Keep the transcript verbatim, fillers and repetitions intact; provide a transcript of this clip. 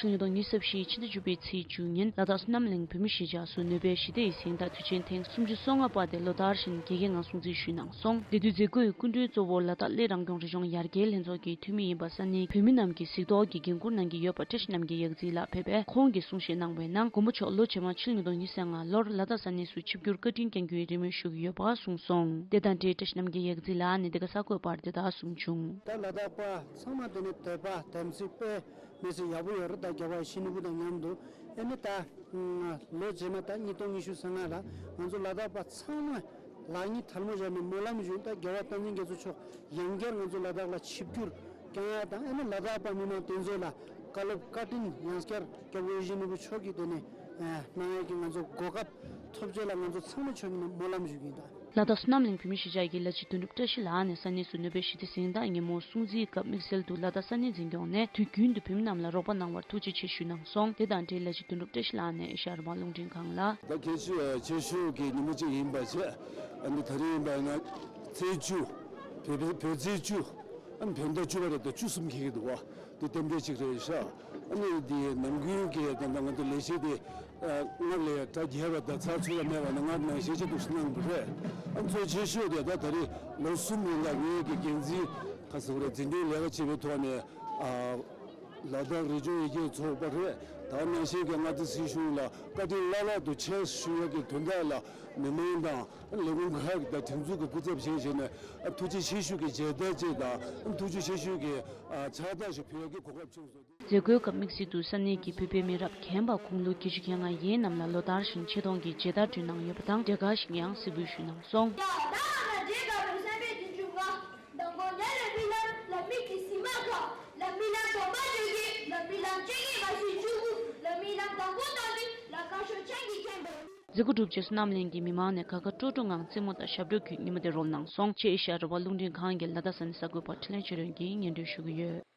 ཉིས་སྟོང་ཉི་ཤུ་རྩ་བཞི་ཕྱི་ཟླ་བཅུ་པའི་ཚེས་བཅུ་ཉིན་ལ་དྭགས་བསོད་ནམས་གླིང་བོད་མི་གཞིས་ཆགས་སུ་ནོ་བེལ་ཞི་བདེའི་གཟེངས་རྟགས་དུས་ཆེན་ཐེངས་སུམ་ཅུ་སོ་ལྔ་པ་དེ་ལོ་ལྟར་བཞིན་དགེ་རྒན་ངང་སྲུང་བརྩི་ཞུས་གནང་སོང་། འདི་དུས་མཛད་སྒོའི་སྐུ་མགྲོན་གཙོ་བོ་ལ་དྭགས་གླེ་རང་སྐྱོང་རི་ལྗོངས་ཡར་རྒྱས་ལྷན་ཚོགས་ཀྱི་འཐུས་མི་ཡིན་པ་ས་གནས་བོད་མི་རྣམས་ཀྱི་གཟིགས་རྟོག་གི་འགན་འཁུར་གནང་གི་ཡོད་པ་བཀྲ་ཤིས་རྣམ་རྒྱལ་ཡག་རྩིས་ལགས་ཕེབས་པས། ཁོང་གིས་གསུང་བཤད་གནང་བའི་ནང་། མགོན་པོ་མཆོག་ལོ་རྗེས་མ་ཕྱི་ལོ་ཉིས་སྟོང་ཉི་ཤུ་རྩ་ལྔ་ལོར་ལ་དྭགས་ས་གནས་སུ་ཆིབས་བསྒྱུར་བཀའ་དྲིན་བསྐྱང་རྒྱུའི་རེ་སྨོན་ཞུ་གི་ཡོད་པ་གསུངས་སོང་། དེ་དང་འབྲེལ་བཀྲ་ཤིས་རྣམ་རྒྱལ་ཡག་རྩིས་ལགས་ནས་འདི་ག་གསར་འགོད་པར་དེ་ལྟར་གསུངས་བྱུང་། ད་ལ་དྭགས་པ་ཚང་མ་དེ་ནས་དད་པ་དམ་ཚིག་དཔེ་མི་སྲིད་ཡག་པོ་ཡོད་རེད། ད་རྒྱལ་བ་ཡིད་བཞིན་ནོར་བུ་དང་མཉམ་དུ་ཨེ་ནི་ད་ལོ་རྗེས་མ་ད་ཉིས་སྟོང་ཉི་ཤུ་རྩ་ལྔ་ལ་ང་ཚོ་ལ་དྭགས་པ་ཚང་མ་ལག་གཉིས་ཐལ་མོ་སྦྱར་ནས་སྨོན་ལམ་ཞུ། ད་རྒྱལ་བ་བསྟན་འཛིན་རྒྱ་མཚོ་མཆོག་ཡང་བསྐྱར་ང་ཚོ་ལ་དྭགས་ལ་ཆིབས་བསྒྱུར་བསྐྱང་ཡ་དང་། ཨེ་ནི་ལ་དྭགས་པ་མི་མང་དེ་ཚོ་ལ་བཀའ་སློབ་བཀའ་དྲིན་ཡང་བསྐྱར་རྒྱལ་བ་ཡིད་བཞིན་ནོར་བུ་མཆོག་གིས་དེ་ནས་གནང་ཡ་གི་ང་ཚོ་གོ་སྐབས་ཐོབ་ཆེད་ལ་ང་ཚོ་ཚང་མ་མཆོད་མེ་ནས་སྨོན་ལམ་ཞུ་གི་ཡིན་ད། ལ་དྭགས་བསོད་ནམས་གླིང་བོད་མི་གཞིས་ཆགས་ཀྱི་བླ་སྤྱི་དོན་གྲུབ་བཀྲ་ཤིས་ལགས་ནས་ས་གནས་སུ་ནོ་བེལ་ཞི་བདེ་གཟེངས་རྟགས་སྔ་མོ་སྲུང་བརྩིའི་སྐབས་དམིགས་བསལ་དུ་ལ་དྭགས་ས་གནས་འཛིན་སྐྱོང་ནས་དུས་རྒྱུན་དུ་བོད་མི་རྣམས་ལ་རོགས་པ་གནང་བར་ཐུགས་རྗེ་ཆེ་ཞུས་གནང་སོང་། དེ་དང་འབྲེལ་བླ་སྤྱི་དོན་གྲུབ་བཀྲ་ཤིས་ལགས་ནས་ཨེ་ཤ་ཡ་རང་དབང་རླུང་འཕྲིན་ཁང་ལ། ད་གལ་ཆེ་ཆེ་ཤོས་ཀྱི་ཉིན་མོ་གཅིག་ཡིན་པ་བྱས། ཨ་ནི་ད་རེས་ཡིན་པ་ན་ཚེས་བཅུ། བོད་པའི་བོད་ཚེས་བཅུ། ཨ་ནི་བོད་ཟླ་བཅུ་པ་རེད། ད་བཅུ་གསུམ་འཁེལ་གྱི་འདུག་བ། འདི་རྟེན་འབྲེལ་གཅིག་རེད་ཤག་ཨ་ནི་འདི་ནམ་རྒྱུན་གྱི་ད་ལྟ་ང་ཚོ་ལས་བྱེད་དེ་སྔར་ལས་གྲ་རྒྱས་པ་དང་ཚགས་ཚུད་པ་མེད་པ་ནི་ང་ནང་བཞིན་ཅི་འདུག་སེ་གནང་གི་རེད། ཨ་ནི་གཙོ་ཆེ་ཤོས་དེ་ད་ད་རེས་ལོ་གསུམ་རིང་ལ་ངེད་ཀྱི་འགན་འཛིན་ཁ་སང་རེད། འཛིན་སྐྱོང་ལས་ཀ་བྱེད་པའི་ཐོག་ནས་ཨ་ལ་དྭགས་རི་ལྗོངས་ཡར་རྒྱས་ཚོགས་པ་རེད། ད་ནང་བཞིན་གྱི་མངའ་སྡེ་སྲིད་གཞུང་ལ་བཀའ་དྲིན་བླ་ལྷག་ཏུ་ཆེ་ཞུ་ཡག་གི་དོན་དག་ལ་མི་མང་དང་ལས་ཁུངས་ཁག་གི་དང་སྒྲིག་འཛུགས་ཀྱི་སྐུ་ཚབ་བྱས་བྱས་ནས་ཨ་ཐུགས་རྗེ་ཆེ་ཞུ་གི་མཇལ་དར་ཅིག་དང་ཨ་ཐུགས་རྗེ་ཆེ་ཞུ་གི་ཨ་ཕྱག་རྟགས་ཤིག་ཕུལ་ཡག་གི་གོ་སྐབས་བྱུང་སོང་། མཛད་སྒོའི་སྐབས་དམིགས་བསལ་དུ་ས་གནས་ཀྱི་བོད་པའི་མི་རབས་རྒན་པ་དགུང་ལོ་བརྒྱད་ཅུ་གྱ་ལྔ་ཡན་རྣམས་ལ་ལོ་ལྟར་བཞིན་ཆེ་མཐོང་གི་མཇལ་དར་བསྐྲུན་གནང་ཡོད་པ་དང་། འབྲས་དཀར་ཞིག་ཡང་གཟིགས་འབུལ་ཞུས་གནང་སོང་། ཡ་ད་ང་འདྲེ་དགའ་བའི་བསམ་པའི་རྗེས་འཇུག་ང་། མདང་དགོང་ཉལ་ལ་རྨི་ལམ་ལ་མིག་གིས་ཟིན་མ་ཁ་ལ་རྨི་ལམ་དོག་མ་བྱེད་ཀྱི་ལ་རྨི་ལམ་བཅད་ཀྱི་མ་ཤེས་ཆུ་བུ་ལ་རྨི་ལམ་དང་པོ་དང་ནི་ལ་ཀ་ཤོ་ཆང་གིས་ཁེངས་པ། མཛད་སྒོ་གྲུབ་རྗེས་བསོད་ནམས་གླིང་གི་མི་མང་ནས་དགའ་དགའ་སྤྲོ་སྤྲོ་ངང་རྩེད་མོ་དང་ཞབས་བྲོ་བརྒྱུད་ཉིན་མོ་དེ་རོལ་གནང་སོང་། ཅེས་ཨེ་ཤ་ཡ་རང་དབང་རླུང་འཕྲིན་ཁང་གི་ལ་དྭགས་ས་གནས་གསར་འགོད་པ་འཕྲིན་ལས་ཆོས་སྒྲོན་གྱིས་སྙན་སྒྲོན་ཞུ་གི་ཡོད།